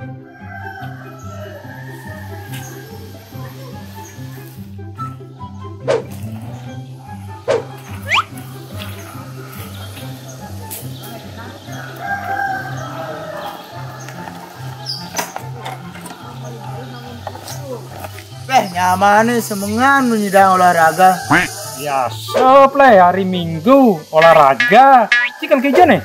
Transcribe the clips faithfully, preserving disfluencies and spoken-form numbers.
Eh, nyamané semengan menyidang olahraga. Ya, sop lah, hari Minggu olahraga. Cikal kejo nih.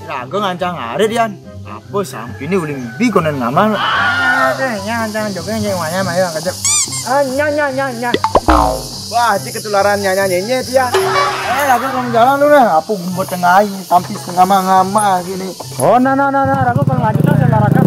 Raga ngancang arit, Yan. Apa sampiné uling bi konen ngamal. Ada nya ngancang jogging, nya wayah, ayo kejep. Ah, nya, nya, nya, nya. Wah, cik ketularan nyanya nyenye dia. Eh, raga kamu jalan lu nah. Apa gumbet tengah air, sampai setengah ngama gini. Oh, nah, nah, nah, nah, raga kalau ngaji dah, saya olahraga.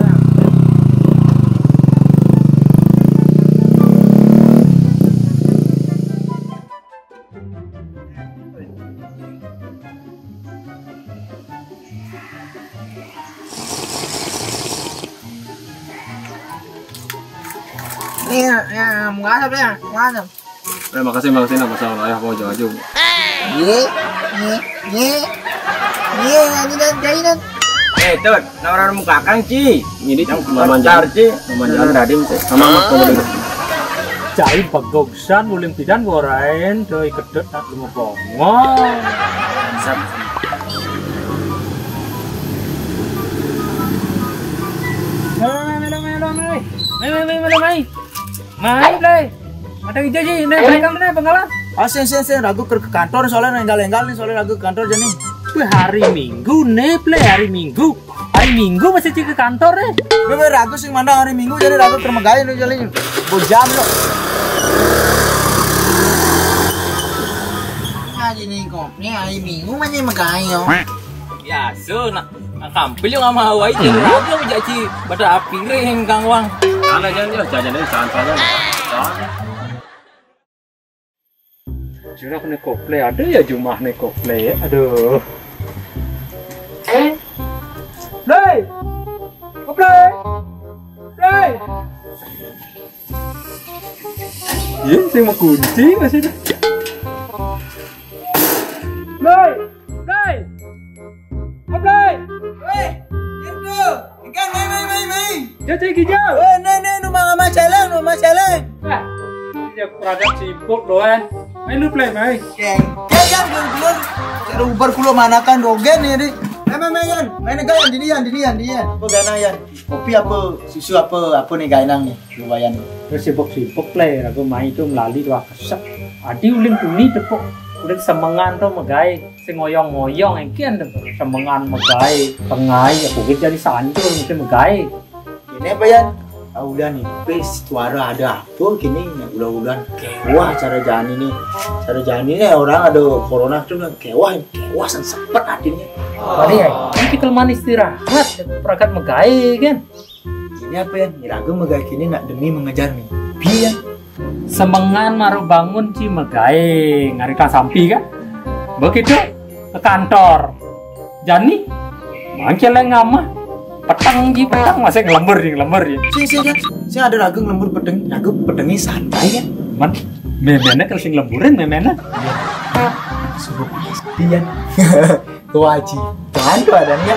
Iya, ya, muka asap ya, muka asap. Eh, makasih, makasih, nah, pasal ayah kau jauh-jauh. Ye, ye, ye, ye, ini dan jainan. Eh, Tut, nah orang muka kang, Ci. Ini yang cuma manjar, Ci. Cuma manjar tadi, Ci. Sama, sama, sama dulu. Cai bagogsan, uling pidan gorain, doi kedut, nak, lu mau bongol. Bisa, bisa. Mai, mai, mai, mai, mai, mai. Mai, mai, mai. Mai, Blay. Ada ija ji, ini bengkel nih, bengkelan. Ah, sing, sing, sing, ragu ke, ke kantor soalnya enggal-enggal nih, soalnya ragu ke kantor jadi. Wih, hari Minggu nih, Blay, hari Minggu. Hari Minggu masih cik ke kantor nih. Wih, wih, ragu sing mana hari Minggu jadi ragu ke megai nih jadi. Bujam lo. Ngaji nih kok, nih hari Minggu masih megai yo. Ya, so, nak, nak tampil yang sama Hawaii, jadi ragu aku jaci pada api ring kang wang. Ana jangan yo, jangan jangan santai. Jangan. Sudah kena kople, ada ya jumah nih kople, aduh. Blay! Kople! Blay! Iya, saya mau kunci masih dah. Blay! Blay! Kople! Weh, itu. Ikan, mai, mai, mai, mai. Dia cek hijau. Eh, nih, nih, rumah Mama Celeng, rumah Celeng. Ah, dia produk sibuk doan. Main lu play, mai. Keng, keng, keng, belum, belum. Cara ubar kulo manakan rogen nih, di. Main, main, main, Yan. Main, Yan, dini, Yan, dini, Yan, dini, Yan. Apa gana, Yan? Kopi apa, susu apa, apa nih gainang nih? Lumayan. Terus sibuk-sibuk play, aku main itu melali dua kesek. Adi uling tuni tepuk, uling semengan tuh megai. Sing ngoyong-ngoyong engken to. Semengan megai, tengai, ya kuwi jadi sanjur mesti megai. Ini apa, Yan? Ah, udah nih, please, suara ada apa gini? Udah-udahan kewah cara jani nih. Cara jani nih orang ada corona tuh kan kewah, kewah san sepet hatinya. Tadi ya, ini kita manis istirahat, perangkat megai kan. Ini apa, Yan? Iraga megai kini nak demi mengejar mimpi, Yan. Semengan maru bangun ci megai ngarita sampi kan. Begitu ke kantor. Jani mancing ngamah. Peteng ji peteng masih ngelembur ji, ngelembur ji. Sing, sing, Yan. Sing ada raga ngelembur peteng, raga petengnya santai, Yan. Man, memena kalau sing lemburin memena. Suruh Yan. Kewajiban tuh adanya.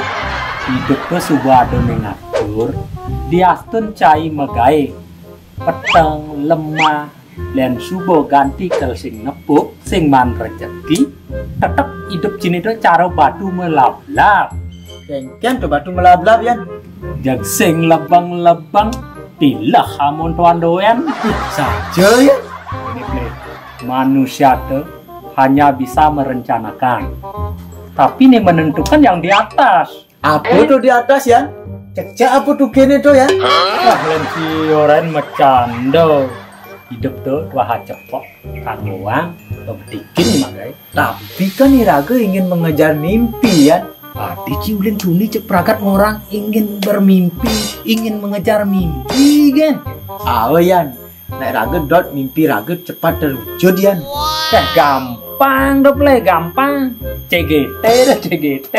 Hidup tuh suba ada ngatur. Diastun cai megai. Peteng, lemah, dan suba ganti kel sing nepuk, sing man rejeki, tetep hidup sini tuh cara batu melablab. Kengken tuh batu melablab, Yan. Jag sing lebeng-lebeng, tilah amun tuan doyan. Saja, Yan. Ini, Blay, manusia tuh hanya bisa merencanakan. Tapi nih menentukan yang di atas. Apa tuh di atas, Yan? Cecak apa tuh kene tuh, Yan? Wah, lensi orang macando. Hidup tuh wah cepok. Kaguang, tuh betikin magai. Tapi kan iraga ingin mengejar mimpi, Yan. Tadi ciulin tuni cek pragat orang ingin bermimpi, ingin mengejar mimpi, kan? Awe, Yan. Nek raga dot mimpi raga cepat terwujud, Yan. Dah gampang dot le gampang. C G T dah C G T.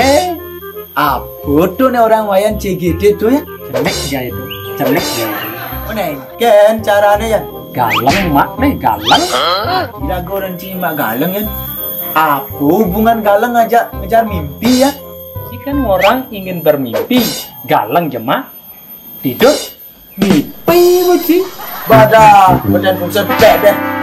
Apa tuh nih orang wayan C G T tuh ya? Cenik ya itu. Cenik ya itu. Oh, nengken caranya ya. Galeng mak nih galeng. Kira gue renci mak galeng ya. Apa hubungan galeng aja ngejar mimpi ya? Si kan orang ingin bermimpi, galeng jemak. Tidur? Mimpi, Bang Ji. Badan, badan pun sempek deh.